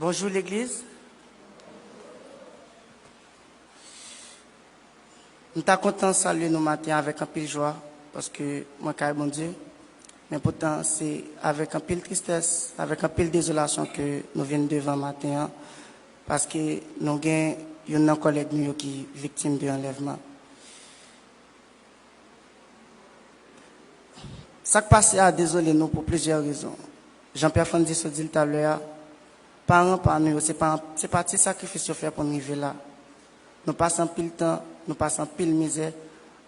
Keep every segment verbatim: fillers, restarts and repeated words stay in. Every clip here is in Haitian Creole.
Bonjou legliz. M ta kontan salye nou maten avèk anpil jwa, paske mwen kay Bondye. Men poutan, se avèk anpil tristès, avèk anpil dezolasyon ke nou vin devan maten an, paske nou gen youn nan kòlèg nou yo ki viktim de anlèvman. Sa k pase a dezole nou pou plizyè rezon. Jan Pè Frandy sot di l talè a, paran pa nou yo, se pa, se pa ti sakrifis yo fè pou n rive la. Nou pase anpil tan, nou pase anpil mizè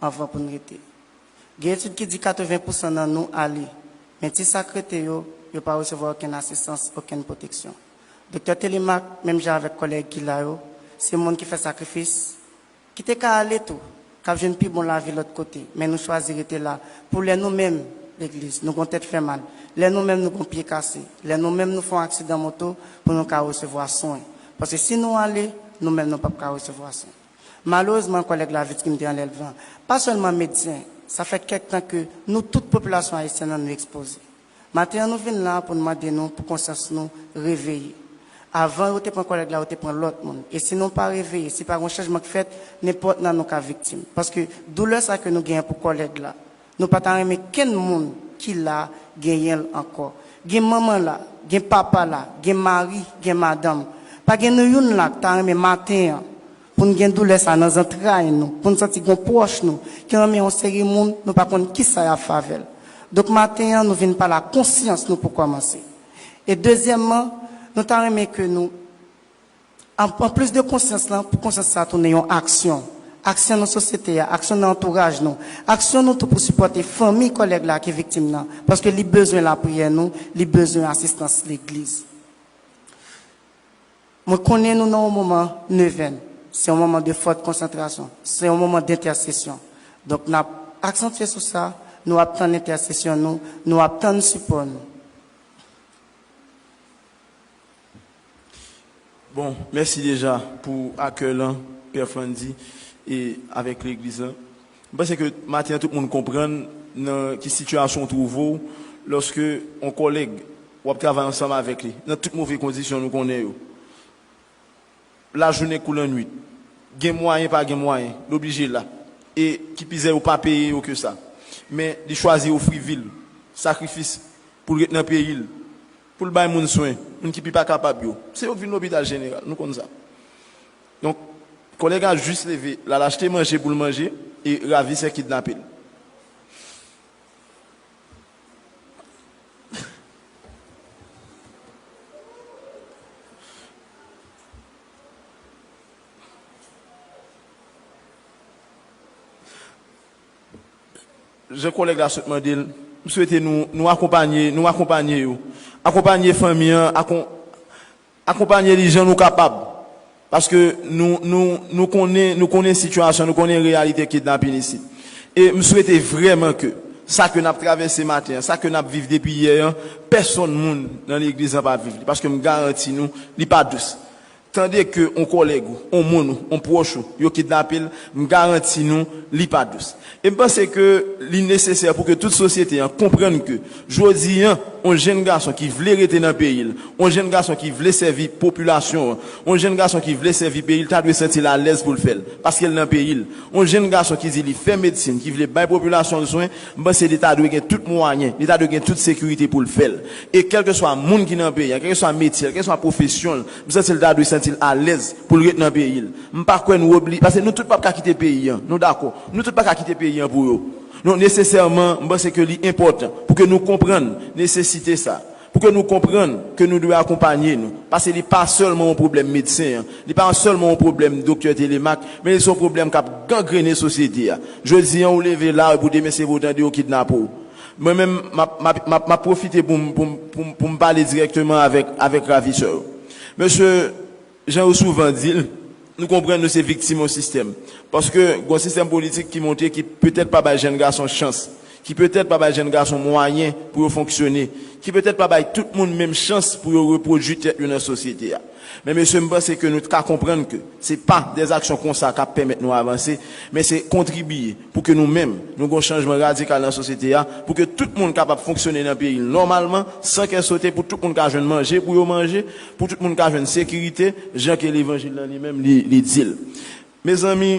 anvan pou n rete. Gen etid ki di katreven pousan nan nou ale, men ti sa k rete yo, yo pa resevwa okenn asistans, okenn pwoteksyon. Doktè Telemaque, menm jan avèk kòlèg ki la yo, se moun ki fè sakrifis, ki te ka ale tou, k ap jwenn pi bon lavi lòt kote, men nou chwazi rete la pou lè nou menm, legliz, nou gon tèt fè mal, lè nou menm nou gon pye kase, lè nou menm nou fè yon aksidan moto pou nou ka resevwa swen. Paske si nou ale, nou menm nou p ap ka resevwa swen. Malerezman, kòlèg la viktim de anlèvman. Pa sèlman medsen, sa fè kèk tan ke nou tout popilasyon ayisyèn nan nou ekspoze. Maten an, nou vin la pou n mande nou pou konsyans nou reveye. Avan yo te pran kòlèg la, yo te pran lòt moun. E si nou pa reveye, si pa gen chanjman k fèt, nenpòt nan nou ka viktim. Paske doulè sa ke nou genyen pou kòlèg la, nou pa ta renmen kenn moun ki la genyen l ankò. Gen manman la, gen papa la, gen mari, gen madanm. Pa gen nou youn la k ta renmen maten an pou n gen doulè sa nan zantray nou, pou n santi gon pwòch nou ki renmen yon seri moun, nou pa konn kisa y ap fè avè l. Donk, maten an, nou vin pale ak konsyans nou pou kòmanse. E dezyèmman, nou ta renmen ke nou, an, anplis de konsyans lan, pou konsyans sa tounen yon aksyon. Aksyon nan sosyete a, aksyon nan antouraj nou, aksyon nou tou pou sipòte fanmi kòlèg la ki viktim nan, paske li bezwen lapriyè nou, li bezwen asistans legliz. Mwen konnen nou nan yon moman nevèn. Se yon moman de fòt konsantrasyon. Se yon moman dentèsesyon. Donk, n ap aksantye sou sa, nou ap tann entèsesyon nou, nou ap tann sipò nou. Bon, mèsi deja pou akèy lan, Pè Frandy, e avèk legliz lan. M panse ke maten an tout moun konprann nan ki sitiyasyon w twouve w lòske yon kòlèg w ap travay ansanm avèk li nan tout move kondisyon nou konnen yo. Lajounen kou lannwit, gen mwayen pa gen mwayen, l oblije la. E ki pizè yo pa peye yo ke sa. Men li chwazi ofri vi l, sakrifis, pou l ret nan peyi l, pou l bay moun swen, moun ki pi pa kapab yo. Se yo k vin lopital jeneral, nou konn sa. Donk, kòlèg la jis leve, l al achte manje pou l manje, e ravisè kidnape l. Jan kòlèg la sot mande l, m swete nou, nou akonpanye, nou akonpanye yo. Akonpanye fanmi an, akon, akonpanye li jan nou kapab. Paske nou, nou, nou konnen, nou konnen sitiyasyon, nou konnen reyalite kidnapin isit. E m swete vrèman ke sa ke n ap travèse maten an, sa ke n ap viv depi yè an, pèsonn moun nan legliz lan pa viv li. Paske m garanti nou, li pa dous. Tande ke yon kòlèg ou, yon moun ou, yon pwòch ou, yo kidnape l, m garanti nou, li pa dous. E m panse ke li nesesè pou ke tout sosyete an konprann ke jodi an, yon jenn gason ki vle rete nan peyi l, yon jenn gason ki vle sèvi popilasyon an, yon jenn gason ki vle sèvi peyi l, ta dwe santi l alèz pou l fè l, paske l nan peyi l. Yon jenn gason ki di li fè medsin, ki vle bay popilasyon l swen, m panse li ta dwe gen tout mwayen, li ta dwe gen tout sekirite pou l fè l. E kèlkeswa moun ki nan peyi an, kèlkeswa metye l, kèlkeswa pwofesyon l, m santi l ta dwe santi l alèz pou l ret nan peyi l. M pa kwè nou obli, paske nou tout p ap ka kite peyi an, nou dakò. Nou tout pa ka kite peyi an pou yo. Donk, nesesèman, m panse ke li enpòtan pou ke nou konprann nesesite sa, pou ke nou konprann ke nou dwe akonpanye nou. Paske li pa sèlman yon pwoblèm medsen an, li pa sèlman yon pwoblèm doktè Telemaque, men li se yon pwoblèm k ap gangrene sosyete a. Jodi an, ou leve la, epi demen se pou w tande yo kidnape w. Mwen menm, m ap, m ap, m ap, m ap pwofite pou m, pou m, pou m, pou m pale dirèkteman avèk, avèk ravisè yo. Mesye, jan yo souvan di l, nou konprann nou se viktim yon sistèm. Paske gon sistèm politik ki monte ki petèt pa bay jèn gason chans, ki petèt pa bay jèn gason mwayen pou yo fonksyone, ki petèt pa bay tout moun menm chans pou yo repwodui tèt yo nan sosyete a. Men mesye, m panse ke nou ka konprann ke se pa dèzaksyon konsa k ap pèmèt nou avanse, men se kontribiye pou ke nou menm, nou gen yon chanjman radikal nan sosyete a, pou ke tout moun kapab fonksyone nan peyi l nòmalman, san kè sote, pou tout moun ka jwenn manje pou yo manje, pou tout moun ka jwenn sekirite, jan ke levanjil lan li menm li, li di l. Mezanmi,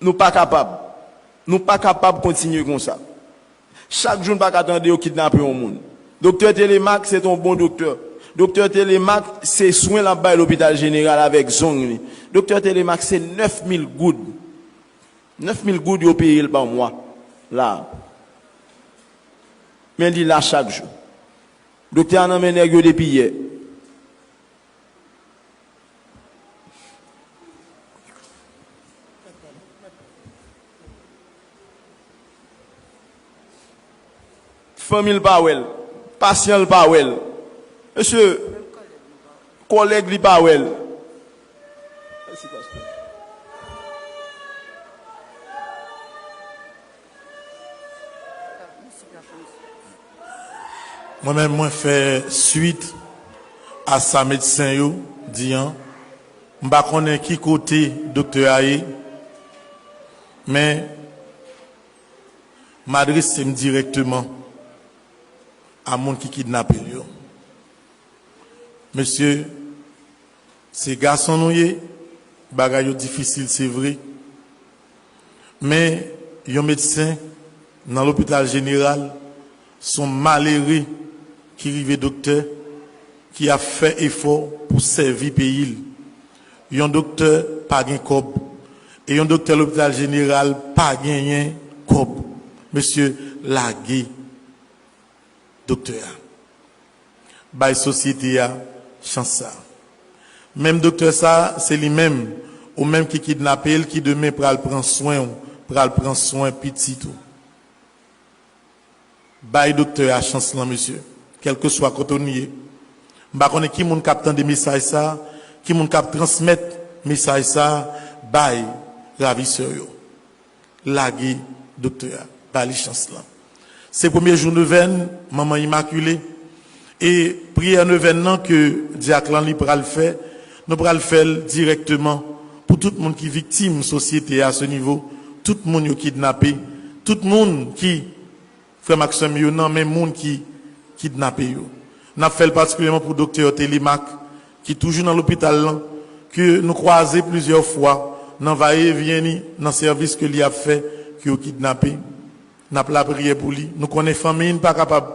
nou pa kapab. Nou pa kapab kontinye konsa. Chak jou n pa ka tande yo kidnape yon moun. Doktè Telemaque se t on bon doktè. Doktè Telemaque se swen l ap bay lopital jeneral avèk zong li. Doktè Telemaque se nèf mil goud. Nèf mil goud yo peye l pa mwa. La. Men li la chak jou. Doktè a nan men nèg yo depi yè. Fanmi l pa wè l. Pasyan l pa wè l. Mesye, kòlèg li pa wè l. Mwen menm, mwen fè swit a sa medsen yo di an. M pa konnen ki kote doktè a ye, men m adrese m dirèkteman a moun ki kidnape l yo. Mesye, se gason nou ye, bagay yo difisil, se vre. Men yon medsen nan lopital jeneral, se yon malere ki rive doktè, ki ap fè efò pou sèvi peyi l. Yon doktè pa gen kòb, e yon doktè lopital jeneral pa genyen kòb. Mesye, lage doktè a. Bay sosyete a chans sa. Menm doktè sa, se li menm, ou menm ki kidnape l, ki demen pral pran swen w, pral pran swen pitit ou. Bay doktè a chans lan, mesye, kèlkeswa kote w ye. M pa konnen ki moun k ap tande mesaj sa, ki moun k ap transmèt mesaj sa bay ravisè yo. Lage doktè a, ba li chans lan. Se premye jou nevèn Manman Imakile, e priyè nevèn nan ke dyak lan li pral fè, nou pral fè l dirèkteman pou tout moun ki viktim sosyete a, se nivo tout moun yo kidnape, tout moun ki, frè m ak sè m yo, nan men moun ki kidnape yo. N ap fè l patikilyèman pou doktè Telemaque, ki toujou nan lopital lan, ke nou kwaze plizyè fwa nan vayevyen li, nan sèvis ke li ap fè, ke yo kidnape. N ap lapriyè pou li. Nou konnen fanmi n pa kapab.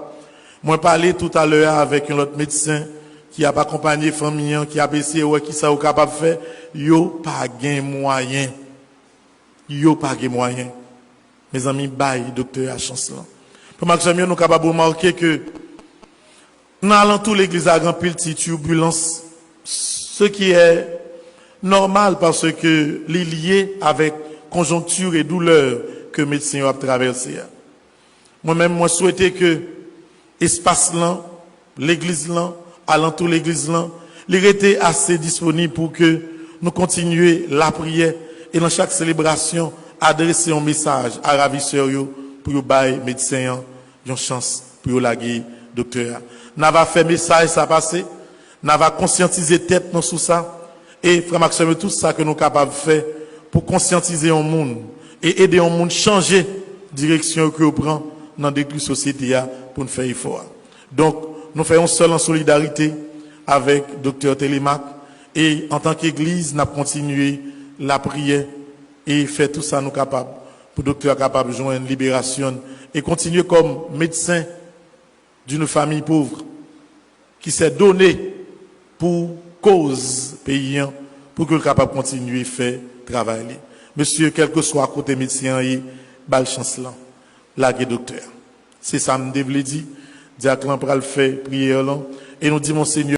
Mwen pale toutalè a avèk yon lòt medsen ki ap akonpanye fanmi an, ki ap eseye wè kisa yo kapab fè. Yo pa gen mwayen. Yo pa gen mwayen. Mezanmi, bay doktè a chans lan. Frè m ak sè m yo, nou kapab remake ke nan alantou legliz la, gen anpil ti tibilans, ce qui est normal, paske li lye avèk konjonkti e doulè ke medsen yo ap travèse a. Mwen menm, mwen swete ke espas lan, legliz lan, alantou legliz lan, li rete ase disponib pou ke nou kontinye lapriyè e nan chak selebrasyon, adrese yon mesaj a ravisè yo pou yo bay medsen an yon chans pou yo lage doktè a. N a va fè mesaj sa pase, n a va konsyantize tèt nou sou sa, e frè m ak sè m yo, tout sa ke nou kapab fè pou konsyantize yon moun e ede yon moun chanje direksyon yo ke yo pran nan detwi sosyete a pou n fè efò a. Donk, nou fè yon sèl an solidarite avèk doktè Telemaque, e antanke egliz, n ap kontinye lapriyè e fè tout sa nou kapab pou doktè a kapab jwenn liberasyon l e kontinye kòm medsen d'une famille pauvre qui s'est donné pou koz peyi an, pou ke l kapab kontinye fè travay li. Mesye, kèlkeswa kote medsen an ye, ba l chans lan. Lage doktè a. Se sa m te vle di. Dyak lan pral fè priyè lan. E nou di Monsenyè